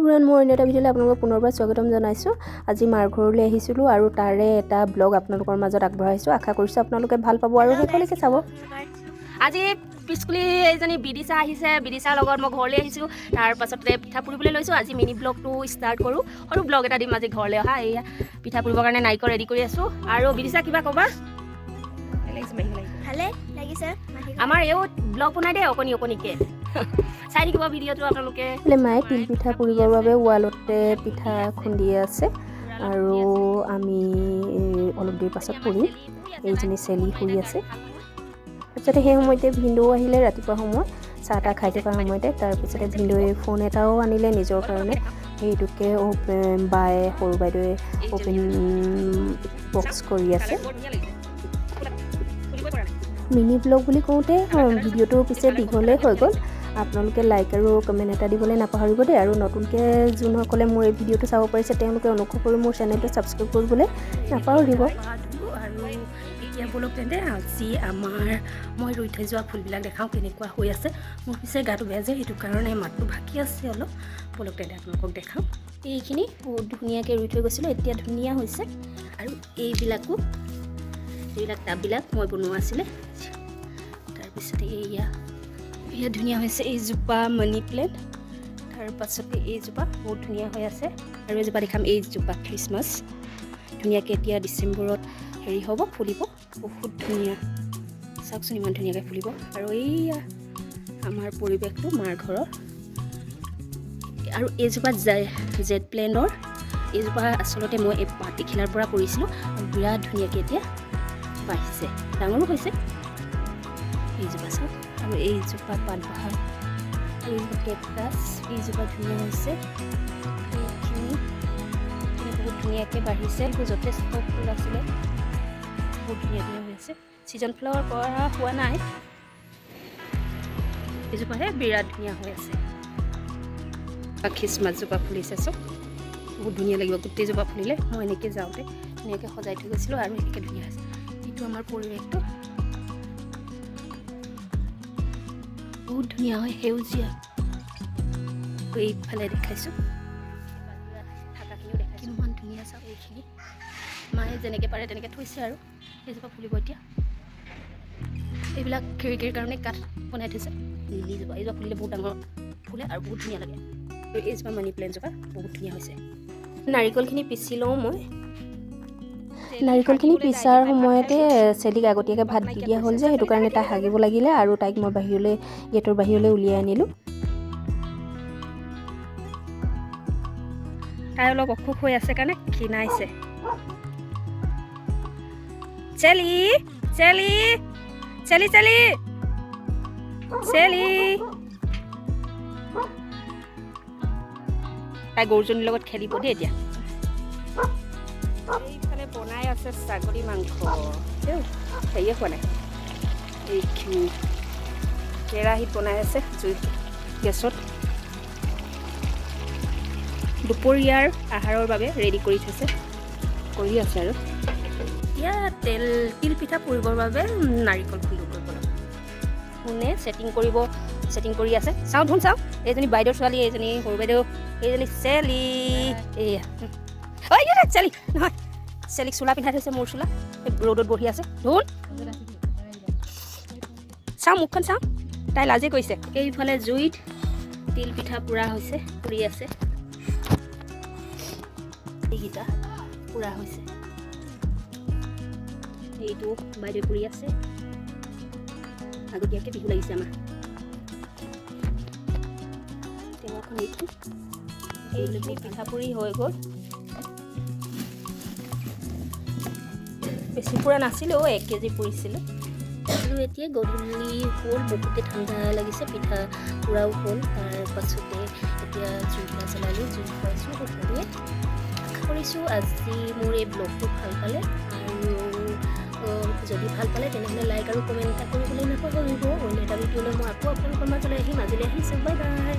Everyone, মোৰ অন্য এটা ভিডিঅ'লৈ আপোনালোকক পুনৰবাৰ স্বাগতম জনাইছোঁ। আজি মাৰ ঘৰলৈ আহিছিলোঁ আৰু তাৰে এটা ব্লগ আপোনালোকৰ মাজত আগবঢ়াইছোঁ। আশা কৰিছোঁ আপোনালোকে ভাল পাব আৰু শেষলৈকে চাব। আজি পিছকুলি এইজনী বিদিশা আহিছে। বিদিশাৰ লগত মই ঘৰলৈ আহিছোঁ। তাৰ পাছতে পিঠা পুৰিবলৈ লৈছোঁ। আজি মিনি ব্লগটো ষ্টাৰ্ট কৰোঁ। সৰু ব্লগ এটা দিম আজি ঘৰলৈ অহা। এয়া পিঠা পুৰিবৰ কাৰণে নাৰিকল ৰেডি কৰি আছোঁ। আৰু বিদিশা, কিবা ক'বা? ভালে লাগিছে মাহী। আমাৰ এও ব্লগ বনাই দেই অকণি অকণিকৈ। চাই থাকিব ভিডিঅ'টো আপোনালোকে। এইফালে মায়ে তিল পিঠা পুৰিবৰ বাবে ৱালতে পিঠা খুন্দি আছে আৰু আমি অলপ দেৰি পাছত পুৰিম। এইজনী চেলি শুই আছে। তাৰপিছতে সেই সময়তে ভিনদেউ আহিলে। ৰাতিপুৱা সময়ত চাহ তাহ খাই থকাৰ সময়তে। তাৰপিছতে ভিনদেউৱে ফোন এটাও আনিলে নিজৰ কাৰণে। সেইটোকে বায়ে, সৰু বাইদেৱে অ'পেন বক্স কৰি আছে। মিনি ব্লগ বুলি কওঁতে ভিডিঅ'টো পিছে দীঘলেই হৈ গ'ল। আপোনালোকে লাইক আৰু কমেণ্ট এটা দিবলৈ নাপাহৰিব দেই। আৰু নতুনকৈ যোনসকলে মোৰ এই ভিডিঅ'টো চাব পাৰিছে, তেওঁলোকে অনুগ্ৰহ কৰি মোৰ চেনেলটো ছাবস্ক্ৰাইব কৰিবলৈ নাপাহৰিব। আৰু এতিয়া ব'লক তেন্তে, আজি আমাৰ মই ৰুই থৈ যোৱা ফুলবিলাক দেখাওঁ কেনেকুৱা হৈ আছে। মোৰ পিছে গাটো বেয়া যে, সেইটো কাৰণে মাতটো ভাগি আছে অলপ। ব'লক তেন্তে, আপোনালোকক দেখাওঁ। এইখিনি বহুত ধুনীয়াকৈ ৰুই থৈ গৈছিলোঁ, এতিয়া ধুনীয়া হৈছে। আৰু এইবিলাকো, এইবিলাক টাববিলাক মই বনোৱা আছিলে। তাৰপিছতে এয়া, এয়া ধুনীয়া হৈছে। এইজোপা মানি প্লেণ্ট। তাৰ পাছতে এইজোপা বহুত ধুনীয়া হৈ আছে। আৰু এজোপা দেখাম, এইজোপা খ্ৰীষ্টমাছ। ধুনীয়াকৈ এতিয়া ডিচেম্বৰত হেৰি হ'ব, ফুলিব। বহুত ধুনীয়া, চাওকচোন, ইমান ধুনীয়াকৈ ফুলিব। আৰু এইয়া আমাৰ পৰিৱেশটো মাৰ ঘৰৰ। আৰু এইজোপা জেড প্লেণ্টৰ। এইজোপা আচলতে মই এই পাত এখিলাৰ পৰা কৰিছিলোঁ আৰু বিৰাট ধুনীয়াকৈ এতিয়া বাঢ়িছে, ডাঙৰো হৈছে। এইজোপা চাওক। আৰু এইজোপা পাত বহা। আৰু এইজোপা কেকটাছ, এইজোপা ধুনীয়া হৈছে। এইখিনি বহুত ধুনীয়াকৈ বাঢ়িছে। এইবোৰ যথেষ্ট ফুল আছিলে, বহুত ধুনীয়া ধুনীয়া হৈ আছে। ছিজন ফ্লাৱাৰ কৰা হোৱা নাই। এজোপাহে বিৰাট ধুনীয়া হৈ আছে। খ্ৰীষ্টমাছজোপা ফুলিছে চব। বহুত ধুনীয়া লাগিব গোটেইজোপা ফুলিলে। মই এনেকৈ যাওঁতে ধুনীয়াকৈ সজাই থৈ গৈছিলোঁ আৰু এনেকৈ ধুনীয়া হৈছে। এইটো আমাৰ পৰিৱেশটো বহুত ধুনীয়া হয়, সেউজীয়া। এইফালে দেখাইছোঁ, থকাখিনিও দেখাইছোঁ, কিমান ধুনীয়া চাওক। এইখিনি মায়ে যেনেকৈ পাৰে তেনেকৈ থৈছে আৰু এইজোপা ফুলিব এতিয়া। এইবিলাক খিৰিকীৰ কাৰণে কাঠ বনাই থৈছে। লিলিজোপা, এইজোপা ফুলিলে বহুত ডাঙৰ ফুলে আৰু বহুত ধুনীয়া লাগে। আৰু এইজোপা মানি প্লেণ্টজোপা বহুত ধুনীয়া হৈছে। নাৰিকলখিনি পিচি লওঁ মই। নাৰিকলখিনি পিছাৰ সময়তে চেলিক আগতীয়াকৈ ভাত দি দিয়া হ'ল যে, সেইটো কাৰণে তাই হাগিব লাগিলে আৰু তাইক মই বাহিৰলৈ, গেটৰ বাহিৰলৈ উলিয়াই আনিলোঁ। তাই অলপ অসুখ হৈ আছে কাৰণে ক্ষীণাইছে। চেলি, চেলি, চেলি, চেলি, চেলি। তাই গৰুজনীৰ লগত খেলিব দেই এতিয়া। এইফালে বনাই আছে ছাগলী মাংস। হেৰিয়ে হোৱা নাই। এইখিনি কেৰাহীত বনাই আছে জুইত, গেছত। দুপৰীয়াৰ আহাৰৰ বাবে ৰেডি কৰি থৈছে, কৰি আছে। আৰু এতিয়া তিল পিঠা পুৰিবৰ বাবে নাৰিকল খুন্দো কৰিব লাগিব। কোনে ছেটিং কৰিব, ছেটিং কৰি আছে। চাওঁ ধোন, চাওঁ। এইজনী বাইদেউৰ ছোৱালী, এইজনী সৰু বাইদেউ, এইজনী চেলি। এইয়া ঐ চেলি নহয়, চেলিক চোলা পিন্ধাই থৈছে, মোৰ চোলা। এই ৰ'দত বহি আছে। ধোন, চাওঁ, মুখখন চাওঁ। তাই লাজে কৰিছে। এইফালে জুইত তিল পিঠা পুৰা হৈছে, পুৰি আছে। এইকেইটা পুৰা হৈছে। এইটো বাইদেউ পুৰি আছে। আগতীয়াকৈ বিহু লাগিছে আমাৰ। টেমাখন এইটো। এইখিনি পিঠা পুৰি হৈ গ'ল। বেছি পুৰা নাছিলোঁ, 1 কেজি পুৰিছিলোঁ। আৰু এতিয়া গধূলি হ'ল, বহুতে ঠাণ্ডা লাগিছে। পিঠা পুৰাও হ'ল। তাৰ পাছতে এতিয়া জুইকুৰা জ্বলালোঁ, জুই ফুৱাইছোঁ সকলোৱে। আশা কৰিছোঁ আজি মোৰ এই ব্লগটো ভাল পালে। আৰু যদি ভাল পালে, তেনেহ'লে লাইক আৰু কমেণ্ট এটা কৰিবলৈ নাপাহৰিব। অন্য এটা ভিডিঅ'লৈ মই আকৌ আপোনালোকৰ মাজলৈ আহিম। আজিলৈ আহিছোঁ, বাই বাই।